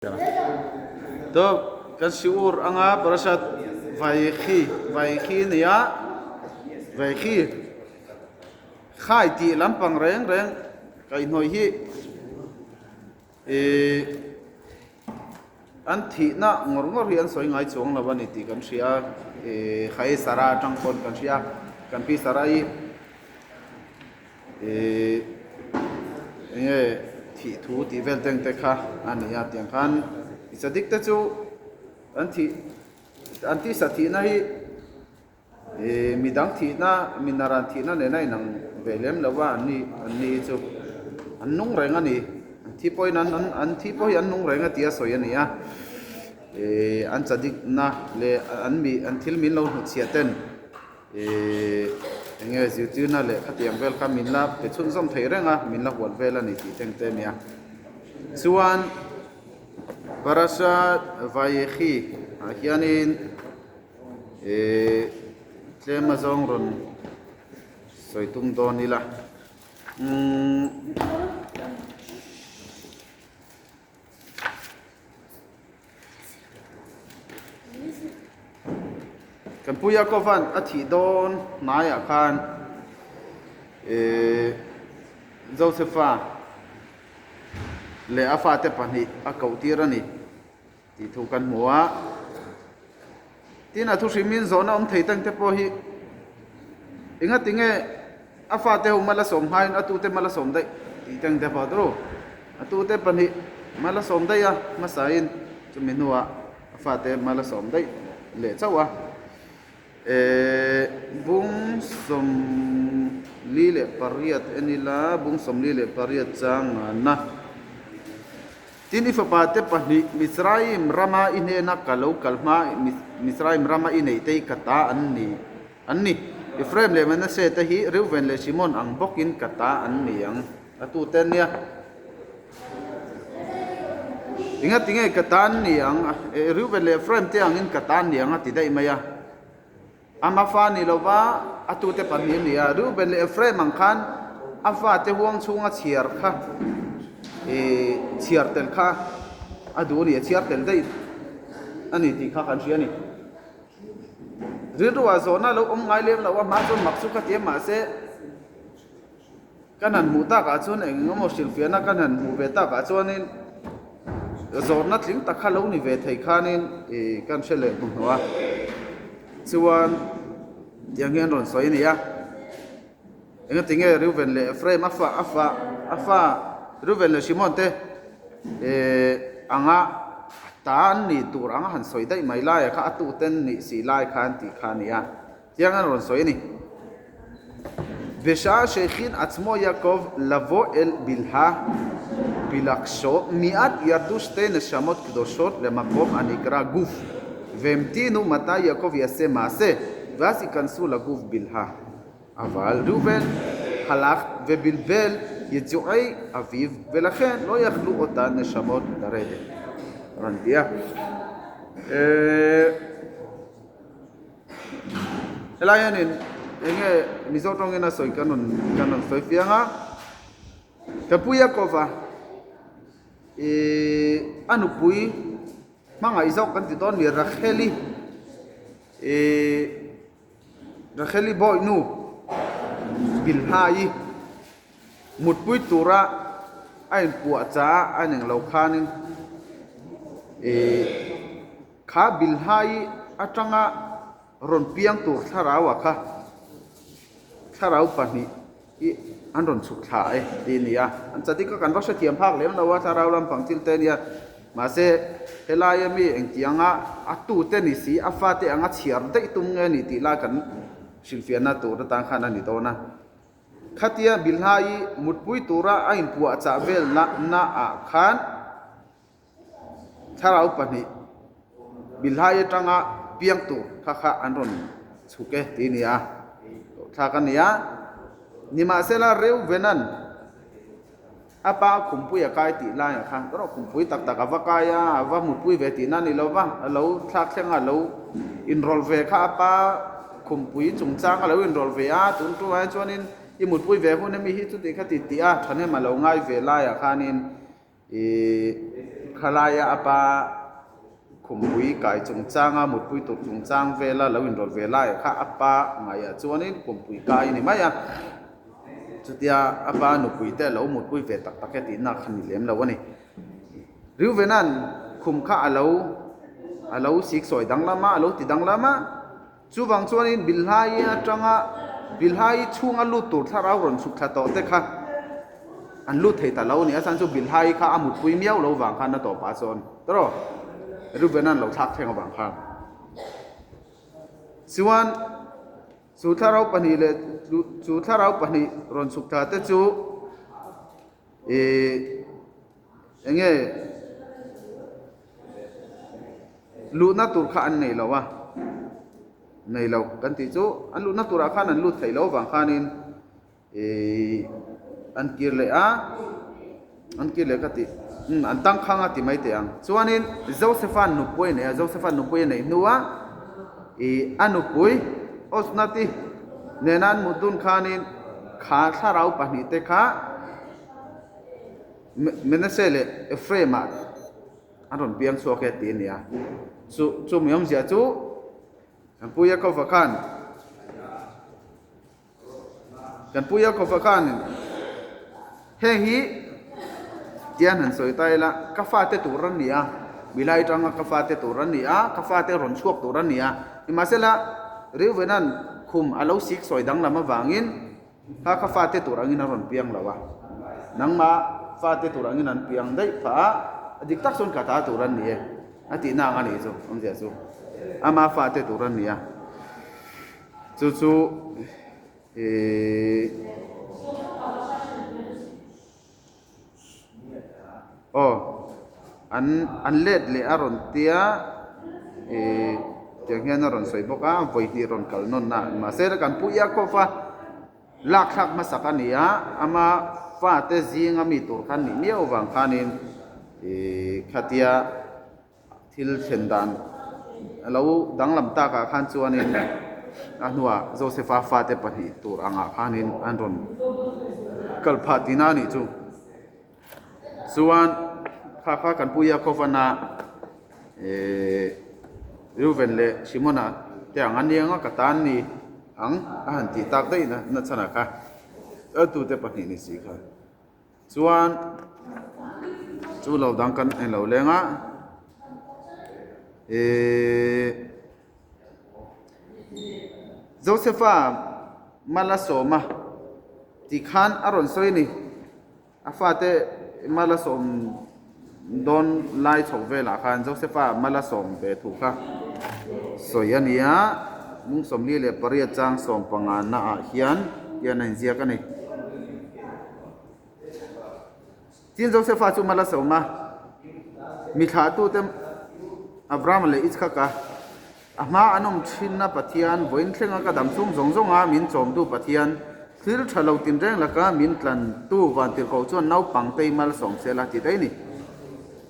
To kan siur anga parashat Vayekhi Vayekhi nia Vayekhi khai tih lampang reng reng kaihhnawih hi ih an thihna ngawr ngawr hi an sawi ngai chuang lo a ni tih kan hria a ih Khai Sara atang pawn kan hria a kan pi Sara hi Ihh eng nge thih thu tih vel teng te kha a ni a tiang khan sadik te chu an thih an tisa thihna hi ihh midang thihna mi naran thihna nena inang ve lem lo a an ni an ni hi chu an nung reng a ni an thi pawhin an an thi pawh hi an nung reng a tia sawi a ni a ihh an chadikna leh an mi an thil min lo hnutchhiah ten. Ihh eng nge zirtirna leh khatiang vel kha min la pe chhunzawm thei reng a, min la hual vel a ni tih teng te a nia. Chuan Parashat Vayekhi ah hianin ihh tlem azawng rawn sawi tum dawn ila. Umm. Kan Pu Yakova'n a thih dawn hnaiah khan eh Josepha leh a fate pahnih a koh tir a ni tih thu kan hmu a. Tin a thu hrimin zawhna awm thei tang te pawh hi engati nge a fate ho mal a sawm hmain a tute mal a sawm daih tih tang te pawh tawh a tute pahnih mal a sawm daih a hmasain chumi hnuah a fate mal a sawm daih leh chauh a ehh bung sawmli leh pariat en ila bung sawmli leh pariat chang ngana. Tin, i fapate pahnih Mizraim rama i hnena ka lo kal hma Mizraim rama i neih te hi ka ta an ni an ni. Ephraim leh Manasseh te hi Reuven leh Shimon ang bawkin ka ta an ni ang. A tute nia. Engati nge ka ta an ni ang? Reuven leh Ephraim te angin ka ta an ni ang a ti daih mai a. Ama fa ni lova a tute pahnih a ni a, Reuben leh Ephraim ang khan a fate huang chhunga chhiar kha ih chhiar tel kha a duh a ni, a chhiar tel daih a ni tih kha kan hria a ni. Rilruah zawhna lo awm ngai lem lo a, hma chuan mak chu ka ti a, mahse Kan han hmuh takah chuan eng emaw hrilhfiahna kan han hmuh ve takah chuanin zawrhna tling tak kha lo ni ve thei khanin ih kan hre leh hmuhnawh a, chuan tiang hian rawn sawi a ni a, engati nge Reuven leh Ephraim a fa a fa a fa Reuven leh Shimon te ih anga ta an nih tur anga han sawi daih mai laiah kha a tuten nih si lai khan tih kha a ni a. Tiang an rawn sawi a ni. Besha Sheikhin Atzmo Yaakov lavo el Bilha Pilaksho miat yardu shtei neshamot kdoshot lemakom hanikra guf vehemtinu matai Yaakov yaseh maaseh ve'az yikansu laguf Bilha aval Reuven halach vebilbel yitzu'ei aviv velachen lo yakhlu otan neshamot laredet. Rawn ti a. Helai hianin eng nge Mizo tawngin a sawi kan rawn kan rawn sawi fiang a, ka pu Yakova ihh a nupui hmangaih zawk kan ti dawn mi Racheli ihh Racheli bawihnu Bilhai mutpui tura a inpuah chah a ning lo khanin ihh. Kha Bilhai atanga rawn piang tur thlarau a kha thlarau pahnih hi an rawn chhuk thla e tih a ni a, an chadik a kan va hrethiam phak lem lo a thlarau lampang thil te a nia mahse helai ami engtianga a tute ni si a fate anga chhiar daih tum nge ni tih lai kan hrilhfiahna tur atan khan a ni dawn a. Khatia Bilhai mutpui tura a inpuahchah vel na naah khan. Thlarau pahnih Bilhai atanga piang tur kha kha an rawn chhuk e tih a ni a, thlak a ni a. Nimahsela Reuvenan a pa khumpui a kai tih laiah khan erawh khumpui tak tak a va kai a, a va mutpui ve tihna a ni lo va, a lo thlak thleng a, a lo inrawlh ve kha a pa khumpui chungchang a lo inrawlh ve a, tun tumah chuanin i mutpui ve hun emi hi chuti kha ti tih a thahnem a lo ngai ve laiah khanin. Ih Khalaia a pa khumpui kai chungchanga mutpui tur chungchang vela lo inrawlh ve lai kha a pa ngaihah chuanin khumpui kai a ni mai a. Chutia a pa nupui te lo mutpui ve tak tak e tihna kha ni lem lo a ni. Reuvena'n khum kha a lo a lo siksawi danglam a, a lo ti danglam a. Chuvang chuanin Bilhai atanga Bilhai chhunga lut tur thlarau rawn chhuk thla tawh te kha an lut thei ta lo a ni. A chhan chu Bilhai kha a mutpui miau lo vang khan a tawpah chuan tawrh Reuvena'n lo thlak thleng avang khan. Chuan chu thlarau pahnih leh chu thlarau pahnih rawn chhuk thla te chu Ih eng nge luhna tur kha an nei lo a, nei lo kan tih chu an luhna turah khan an lut theih loh avang khanin ih an kir leh a, an kir leh ka tih umm an tangkhang a ti mai teh ang. Chuanin Joseph-a'n nupui a nei a, Joseph-a'n nupui a neih hnua ih a nupui Osnati nena an mut dun khanin Kha thlarau pahnihte kha Manasseh leh Ephraim-ah an rawn piang chhuak e tih a ni a. Chu chu mi awmzia chu kan Pu Yaakov-a khan kan Pu Yaakov-a khan heng hi tian han sawi ta ila ka fate tur an ni a, milai atanga ka fate tur an ni a, ka fate rawn chhuak tur an ni a. Nimahsela Reuvena'n khum a lo sik sawi danglam avangin kha kha fate tur angin a rawn piang lo a, nangmah fate tur angin an piang daih phah a, a dik tak chuan ka ta tur an ni e a tihna ang a nih chu awmzia chu ama fate tur an ni a, chu chu ihh. Aw, an an let leh a rawn tia ih tiang hian a rawn sawi bawk a, vawi hnih rawn kal nawn a, mahse kan pu Yaakov a lak thlak hmasak a ni a, ama fate zinga mi tur khan nih miau avang khanin ih khatia Thil thlen dan a lo danglam takah khan chuanin a hnuah Joseph-a fate pahnih tur angah khanin an rawn kal phah tihna a nih chu. Chuan kha kha kan pu Yaakov-ana eh Reuven leh Shimon-a te ang a nia nga ka tan ni ang a han tih tak daih na chhanah kha a tute pahnih ni si kha. Chuan chu lo dang kan en lo leng a ihh Josepha mal a sawm a tih khan a rawn sawi a ni a fate mal a sawm dawn lai chhoh velah khan Josepha mal a sawm ve thu kha sawi a ni a mung 48 chang 15 na ah hian hian a inziak a ni. Tin, Josefa chu mal a sawm a, mi thlahtute Abrahama leh Ichhaka a hma an awm thinna Pathian, vawiin thlenga ka dam chhung zawng zawnga min chawmtu Pathian, thil tha lo tinreng laka min tlantu vantirhkoh chuan naupangtei mal sawm se la ti daih a ni.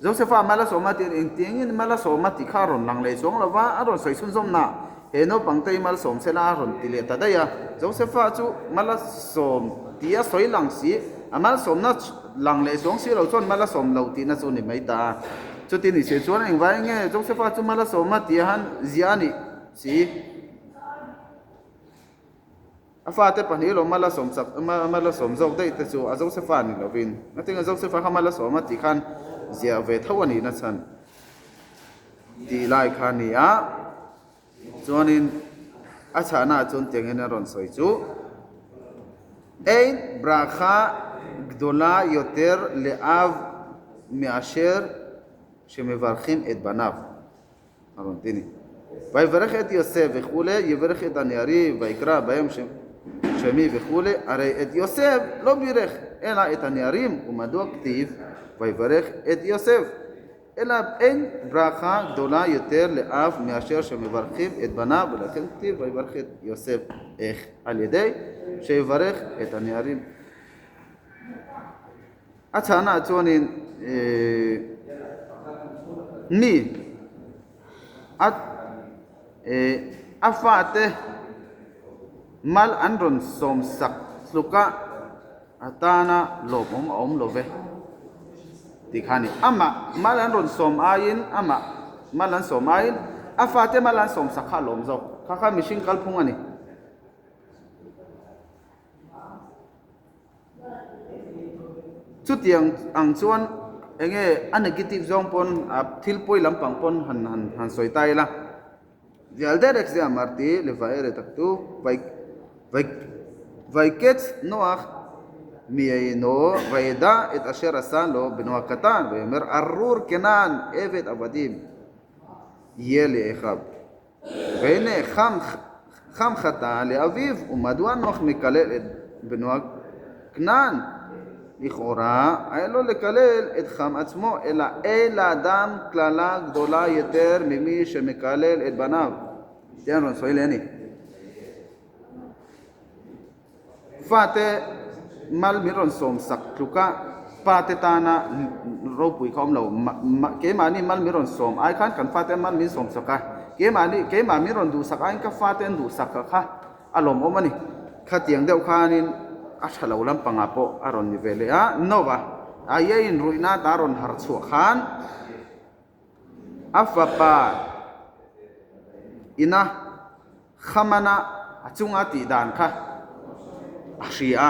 Josefa mal a sawm a tih engtiangin mal a sawm a tih kha a rawn lang leh chuang lo va, a rawn sawi chhunzawmna He naupangte i malsawm sela a rawn ti leh ta daih a, Josepha chu mal a sawm tih a sawi lang si, a malsawmna lang leh chuang si lo chuan mal a sawm lo tihna chu ni mai ta a. Chuti ni si chuan engvai nge Josepha chu mal a sawm a tih a han ziah a nih si? A fate pahnih lo mal a sawm chak mal a sawm zawk daih te chu a Josepha ni lovin a tinge Josepha kha mal a sawm a tih khan ziah ve tho a nihna chhan tih lai kha a ni a. Chuanin a chhahnaah chuan tiangin a rawn sawi chu, Ein bracha gdola yoter le'av me'asher shemevarchim et banav a rawn ti a ni. Vayvarech et Yosef vechule, yivarech et hanearim vayikra bahem shemi vechule, arei et Yosef lo birech ela et hanearim umadua ktiv vayvarech et Yosef. אלא אין ברכה גדולה יותר לאב מאשר שמברכים את בניו ולכן כתיב ויברך את יוסף איך על ידי שיברך את הנערים. A chhahnaah chuanin mi a a fate mal an rawn sawmsak tluka A tana lawmawm a awm lo ve. Tih kha a ni. Amah mal an rawn sawm aiin, amah mal an sawm aiin a fate mal an sawm sak kha a lawm zawk. Kha kha mihring kalphung a ni. Chutiang ang chuan eng nge a negative zawng pawn a thil pawi lampang pawn han han han sawi ta ila. Vialderek zia marti levaere taktu vai vai vaikets Noach miaino vaeda et asher asa lo beno katan vayomer arur Kenan eved avadim yeh le'echav והנה חם חם חטא לאביו ומדוע נוח מקלל את בנו כנען לכאורה היה לו לקלל את חם עצמו אלא אין לאדם קללה גדולה יותר ממי שמקלל את בניו. Tian rawn sawi leh a ni. Fate mal min rawn sawm sak tluka pate tana ropui kha awm lo. Keimahni mal min rawn sawm ai khan kan fate mal min sawm sak a, keimahni keimah min rawn duhsak aiin ka fate an duhsak kha a lawmawm a ni. Khatiang deuh khanin a tha lo lampangah pawh a rawn ni ve leh a, Noah a iaiin ruihna ata rawn har chhuah khan a fapa ina Khamana a chunga tih dan kha a hria a,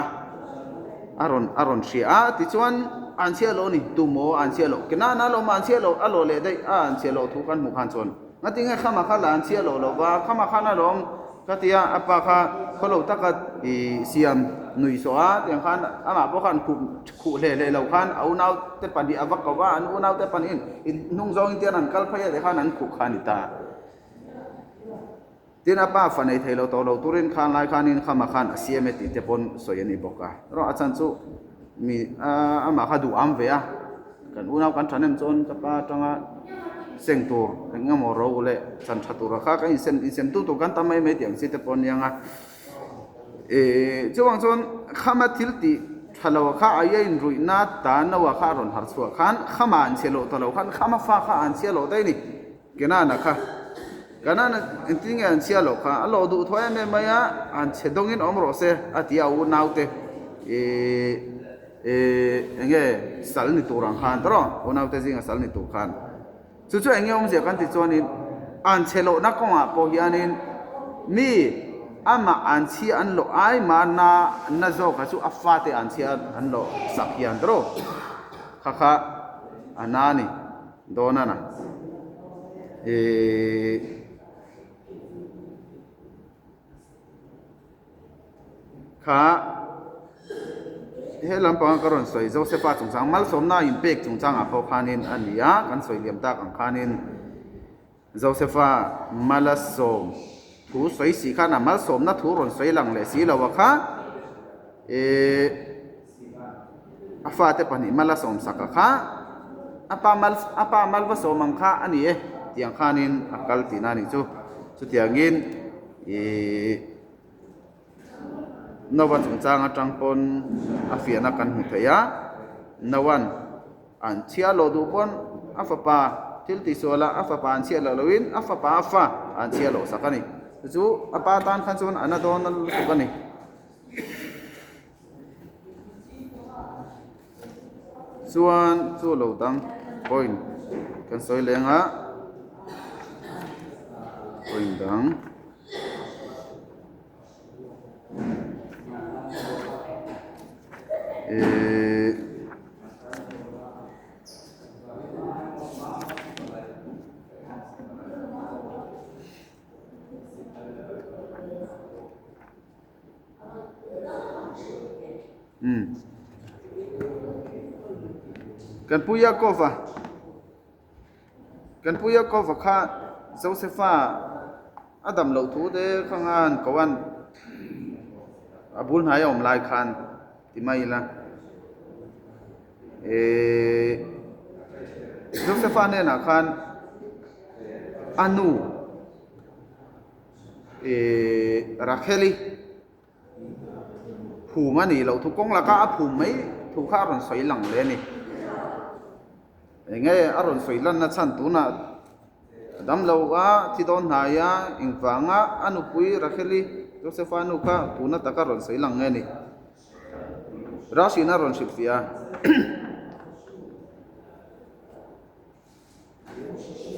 a rawn a rawn hria a, tichuan an chhiah loh a ni, tumaw an chhiah loh, Kenana lawm an chhiah loh a lawh leh daih a an chhiah loh thu kan hmuh khan chuan ngatinge Khama kha la an chhiah loh lo va, Khama khan a lawm ka ti a, a pa kha khaw lo taka ih siam nui sawh a, tiang khan amah pawh khan khuh khuh hleh hleh lo khan a unaute pahnih a va ko va, an unaute pahnihin hnung zawngin tian an kal phei a tikhan an khuh kha a ni ta. Tin, a pa fa nei thei lo tawh lo turin khan lai khanin khama khan a siam e tih te pawn sawi a ni bawk a. Erawh a chan chu mi amah kha duh am ve a, kan unau kan tha nem chuan ka pa atanga seng tur eng emaw ro leh chan tha tura kha kan insem insem tu tur kan tam mai mai tih ang chi te pawh a niang a. Ih chuvang chuan khama thil tih tha lo kha aia inruihna ta no ah kha a rawn harh chhuah khan khama an chhiah loh ta lo khan khama fa kha an chhiah loh daih a ni. Kenana kha Kanana engtin nge an chhia loh kha a lawh duh thaw em em mai a, an chhe dawngin awm rawh se a ti a unaute ih ih eng nge sal ni tur ang khan tawrh unaute zinga sal ni tur khan chu chu eng nge awmzia kan ti chuanin an chhe lohna kawngah pawh hianin mi amah an chhia an lawh ai mahna na zawka chu a fate an chhia an lawh sak hian tawrh kha kha a na a ni. Dawnana ih kha he lampanga ka rawn sawi Josepha chungchang malsawmna inpek chungchangah pawh khanin a ni a, kan sawi liam tak ang khanin Josepha malasawm thu sawi si khan a malsawmna thu rawn sawi lang leh si lo a kha ih A fate pahnih mal a sawmsak a kha, a pa mal a pa mal va sawm ang kha a ni e tih ang khanin a kal tihna a nih chu. Chutiangin ihh Noah chungchang atang pawn a fiahna kan hmu thei a, Noah-an an chhiah loh duh pawn a fapa thil tihsual a a fapa an chhiah loh lohin a fapa a fa an chhiah loh sak a ni. Chu chu a pa tan khan chuan a na dawn lutuk a ni. Chuan chu lo dang point kan sawi leng a point dang ihh. Umm. Kan pu Yaakova, kan pu Yaakova kha Josefa a dam loh thu te kha ngan ko an a bul hnai a awm lai khan ti mai ila. Ehh Josefa hnenah khan a nu Ehh Rakheli phum a nih loh thu kawng laka a phum mai thu kha a rawn sawi lang leh a ni. Eng nge a rawn sawi lanna chhan tunah damlo a thi dawn hnai a engvanga a nupui Rakheli Josepha nu kha tuna taka rawn sawi lang nge a ni. Rashina rawn hrilhfiah a.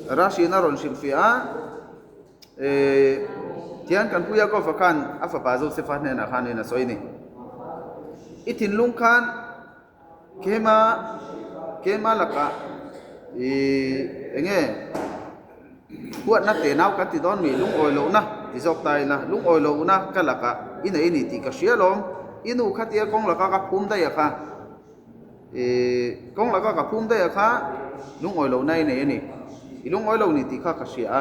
Rashi-in a rawn hrilhfiah a, Tihian kan pu Yaakov-a khan a fapa Josefa hnenah khanin a sawi a ni. I thinlung khan Keima keima lakah ih eng nge huatna te nau kan ti dawn mi lungawi lohna ti zawk ta ila lungawi lohna ka lakah i nei a ni tih ka hria alawm i nu khatia kawng laka ka phum daih a kha ih kawng laka ka phum daih a kha lungawi lohna i nei a ni i lungawi lo ni tih kha ka hria a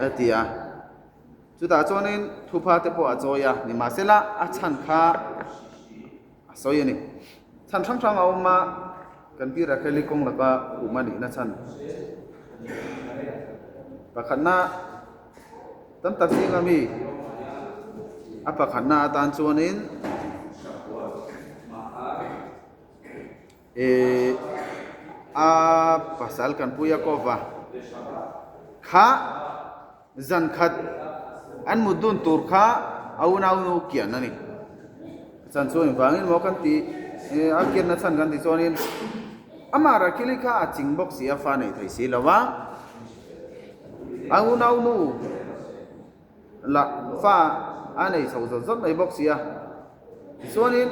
a ti a. Chutah chuanin thupha te pawh a chawi a, nimahsela a chhan kha a sawi a ni. Chhan hrang hrang a awm a, kan pi Rakheli kawng laka khum a nihna chhan pakhatna tam tak zinga mi a pakhatna atan chuanin Ehh a pasal kan pu Yakova kha zan khat an mut dun tur kha a unau nu kian a ni. Chan chu engvangin maw kan tih a kianna chhan kan tih chuanin amah Rakhili kha a ching bawk si a fa neih thei si lo va, a unau nu lah fa a nei chho zawt zawt mai bawk si a. Tichuanin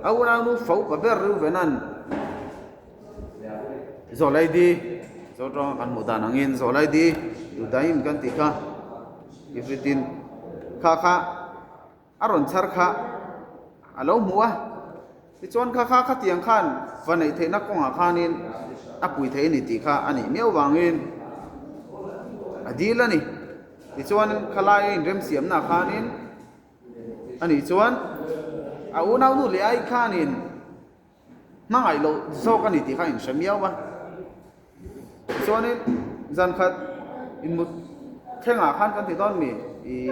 a unaunu fo pa ber Reuvena'n Zawlaidi, Zo tawnga kan hmuh dan angin Zawlaidi Dudaim kan tih kha Ifritin kha kha a rawn chhar kha a lo hmu a. Tichuan kha kha khatiang khan va neih theihna kawngah khanin a pui thei a ni tih kha a nih miau vangin a dil a ni. Tichuan khalai a inremsiamnaah khanin A nih chuan a unau nu leh ai khanin hmangaih loh zawk a ni tih kha a inhre miau a. Tichuanin zan khat inmut thlengah khan kan ti dawn mi ih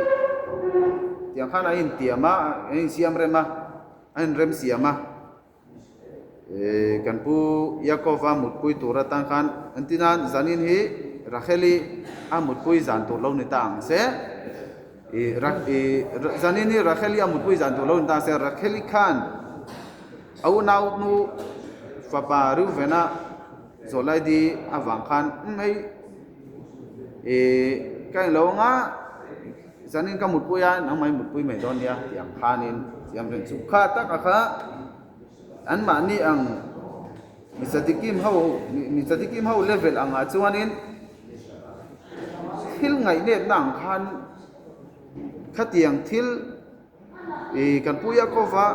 tiang khan a intiam a, a insiam rem a, a inrem siam a. Ih kan pu Yaakova mutpui tur atan khan entin a zanin hi Racheli a mutpui zan tur lo ni ta ang se ih ih zanin hi Racheli a mutpui zan tur lo ni ta ang se Racheli khan a unau nu fapa Reuven-a Zawlaidi avang khan umm hei ih ka englo anga zanin ka mutpui a nangmah i mutpui mai dawn nia tih ang khanin siam reng chu kha tak a kha. Anmahni ang mi chadikim ho mi chadikim ho level angah chuanin thil ngaihnetna ang khan khatiang thil ih kan pu Yakova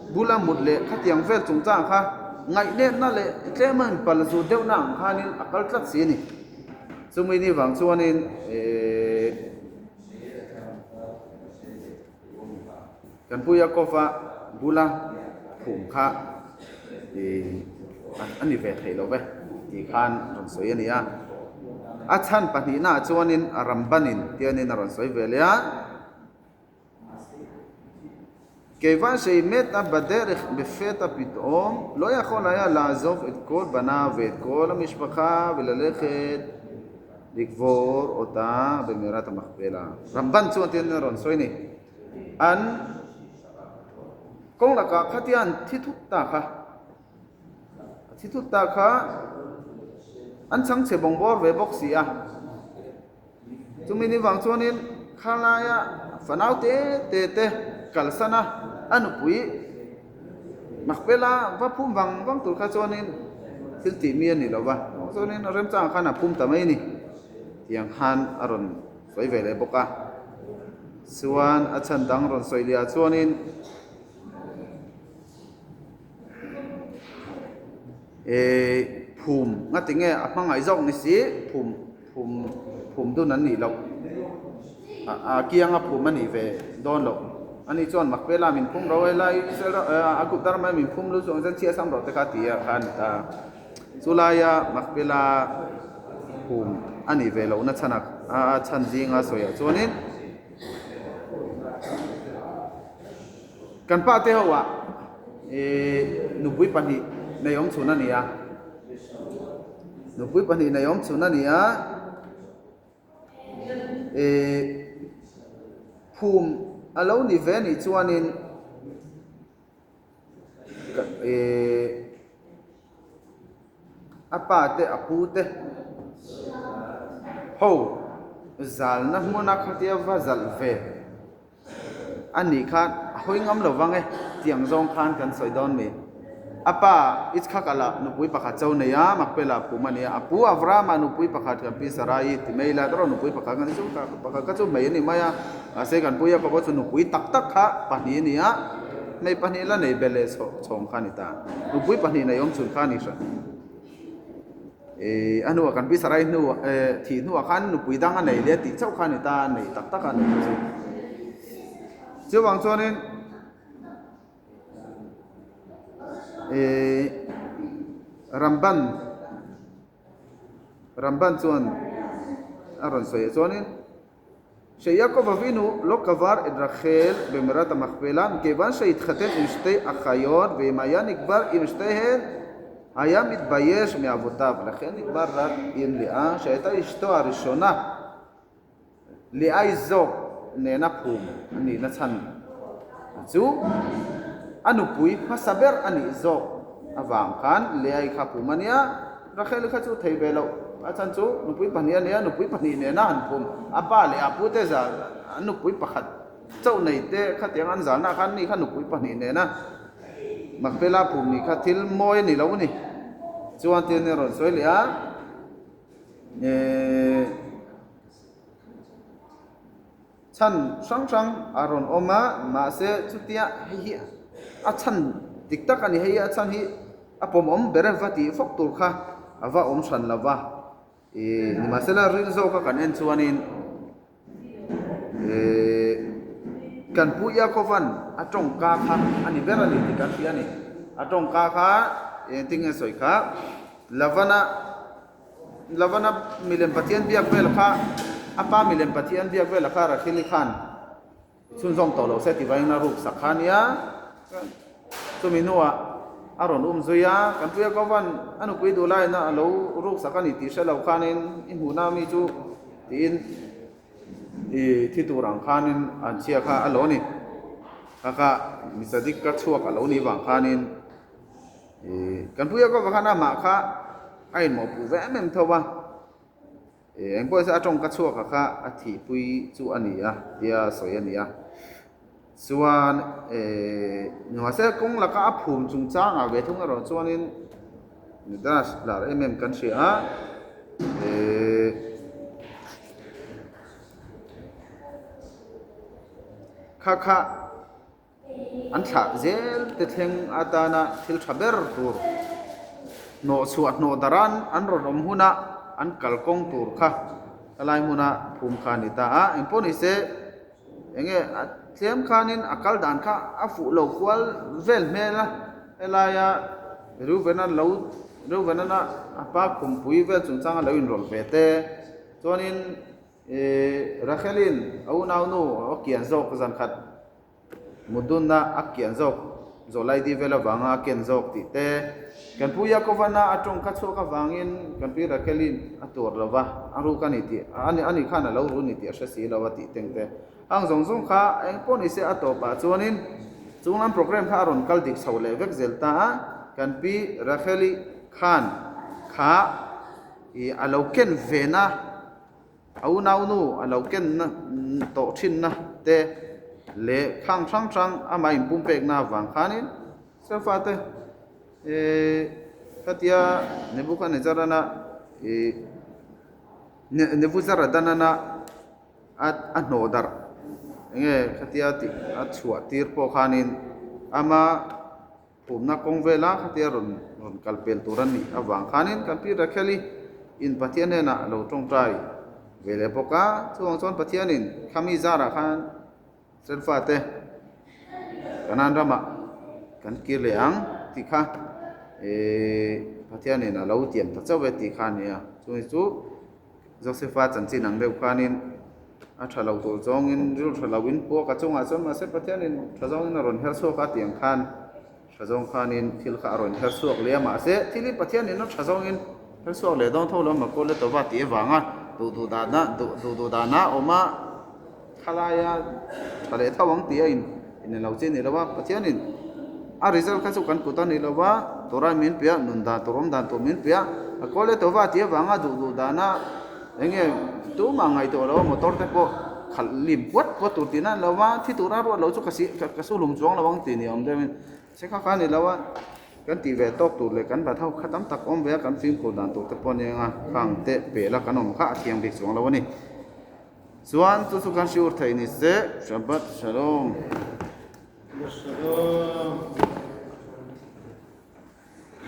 bula mut leh khatiang vel chungchang kha ngaihnetna leh tlem a inpal zut deuhna ang khanin a kal tlat si a ni. Chumi ni vang chuanin ehh. Kan pu Yakova bula phum kha ih a ni ve thei lo ve tih khan rawn sawi a ni a. A chhan pahnihnaah chuanin a Rambanin tianin a rawn sawi ve leh a. Keivan sei met a baderech befeta pit'om lo yachol haya la'azov et kol banav ve'et kol hamishpacha ve'lalechet Likvawr awta Bemerat a Machpelah Ramban chuan tian a rawn sawi a ni. An kawng lakah khatia an thi thut ta kha, a thi thut ta kha an chhangchhe bawng bawr ve bawk si a. Chumi ni vang chuanin khalaia fanau te te te kalsan a, a nupui Machpelah va phum vang vang tur kha chuanin thil tih mi a ni lo va, chuanin remchangah khan a phum ta mai a ni tiang khan a rawn sawi ve leh bawk a. Chuan a chhan dang rawn sawi leh ah chuanin ehh phum nga tinge a hmangaih zawk ni si phum phum phum dun an nih loh a kianga phum a nih ve dawn loh ani chuan Makpela min phum ro helai Israel a kut dar mai min phum lu chu ang zen chhia sam rawh te kha ti a kha a ni ta chulaia Makpela phum a nih ve lohna chhan a chhan zinga sawiah chuanin kan pa te ho ah ih nupui pahnih nei awm chhun a ni a nupui pahnih nei awm chhun a ni a ih phum a lo ni ve anih chuanin ih. A pa te a pu te ho zalna hmuna khatia va zalh ve a nih khan a hawi ngam lo vang e tiang zawng khan kan sawi dawn mi. A pa Itzhak-a lah nupui pakhat cho nei a, Makpela phum a ni a, a pu Avraham-a nupui pakhat kan pi Sarai ti mai ila erawh nupui pakhat kan ni chu pakhat kha chu hmei a ni mai a, mahse kan pu Jakob-a chu nupui tak tak kha pahnih a ni a, hmei pahnih la nei belh leh chhawng kha a ni ta. Nupui pahnih nei awm chhun kha a ni hran. A hnuah kan pi Sarai hnu thih hnuah khan nupui dang a nei leh tih chauh kha a ni ta, a nei tak tak a nei chu. Chuvang chuanin Ramban Ramban chuan a rawn sawi ah chuanin Sheyakov Avinu lo kavar et Rachel bemerat haMachpela mikevan sheyitchaten im shtei achayot veim haya nikbar im shtehen haya mitbayesh meavotav lachen nikbar rak im Leah shehayta ishto harishona Leah zawk nena phum a nihna chhan chu a nupui hmasa ber a nih zawk avang khan Leah kha phum a nia. Rachel kha chu thei ve loh, a chhan chu nupui pahnih a nia, nupui pahnih nena an phum, a pa leh a pute zal an nupui pakhat chauh nei te khatiang an zalna khan ni kha nupui pahnih nena Makpela phum nih kha thil mawi a ni lo a ni. Chuan tin a rawn sawi leh a, eh. Chhan hrang hrang a rawn awm a, mahse chutia hei hi a chhan dik tak a ni, hei a chhan hi a pawmawm ber va tih fawk tur kha a va awm hran lo va, ih nimahsela ril zawka kan en chuanin ih kan Pu Iakovan a tawngka kha a ni ber a ni tih kan hria a ni, a tawngka kha engtin nge sawi kha Lavana. Lavana milem Pathian biak vel kha a pa milem Pathian biak vel kha Racheli khan chhunzawm tawh lo se ti vangin a ruk sak kha ania. Chumi hnuah a rawn um zui a, kan puia Kovan a nupui duh laiin a lo ruk sak a ni tih hre lo khanin i hmuhna mi chu tiin i thi tur ang khanin an chhia kha a lo ni. Kha kha misadik ka chhuak a lo nih vang khanin. Kan puia kawp khan amah kha a inmawhpuh ve em em tho a, eng pawh a tawngka chhuak a kha a thihpui chu a ni a tia sawi a ni a. Chuan mahse kawng laka a phum chungchangah ve thung erawh chuanin Midrash lar em em kan hria a, kha kha. An thlah zel te thleng atana thil tha ber tur hnawh chhuah hnawh daran an rawn awm huna an kalkawng tur kha helai hmuna phum kha a ni ta a. Engpawh ni se enge a tlem khanin a kal dan kha a fuh lo kual vel hmel a, helaia Reuben-a lo Reuben-a a pa khumpui vel chungchanga lo inrawlh ve te chuanin Ih Rachelin a unaunu a kian zawk zan khat mutdunna a kian zawk zawhlaidi vel avanga a ken zawk tih te, kan pu Jakovana a tawng kha chhuak avangin kan pi Rachelin a tuar lo va, a ruk a ni tih a ni khan a lo ru ni tih a hre si lo a tih teng te. Ang zawng zawng kha eng pawh ni se a tawpah chuanin chunglam program kha a rawn kal dik chho leh vek zel ta a, kan pi Racheli khan kha ih a lo ken vena. A unaunu a lo kenna tawh thinna te leh khang hrang hrang amah inpumpekna avang khanin Serfate eh khatia Nebuchadnezzar-ana ih Nebuzaradana a a hnawh darh enge khatia tih a chhuah tir pawh khanin ama Pumna kawng vela khatia rawn rawn kal pel tur a nih avang khanin kan pi Rakheli in Pathian hnenah a lo tawngtai ve leh bawk a, chuvang chuan Pathianin khami zarah khan Serfa te Kanaan ramah kan kir leh ang tih kha eh Pathianin a lo tiam ta chauh e tih kha a ni a, chumi chu Josefa chanchin ang deuh khanin a tha lo tur zawngin rilru tha loin puak a chungah chuan mahse Pathianin tha zawngin a rawn her chhuak a tiang khan tha zawng khanin thil kha a rawn her chhuak leh a mahse thil hi Pathianin a tha zawngin her chhuak leh dawn tho lo maw le tova tih avanga duh duh dana duh duh duh dana awm a thalaia tha leh tho ang tih a in in lo chi a ni lo a Pathianin a result kha chu kan kut a ni lo va Torah min pe a nun dan tur awm dan tur min pe a. A kawl e tova tih avanga duh duh dana eng nge tumah ngaihtuah lo a motor te pawh khalh lim puat puat tur tihna a ni lo va, thi tura ruat lo chu ka si ka su hlum chuang lo ang tih ni awm deuhin se kha kha a ni lo a, kan tih ve tawk tur leh kan bat ho kha tam tak awm ve a, kan fimkhur dan tur te pawh a ni ang a, khang te pehla kan awm kha a thiang bik chuang lo a ni. Chuan chu chu kan hriur thei ni se, Shabbat Shalom. Shalom.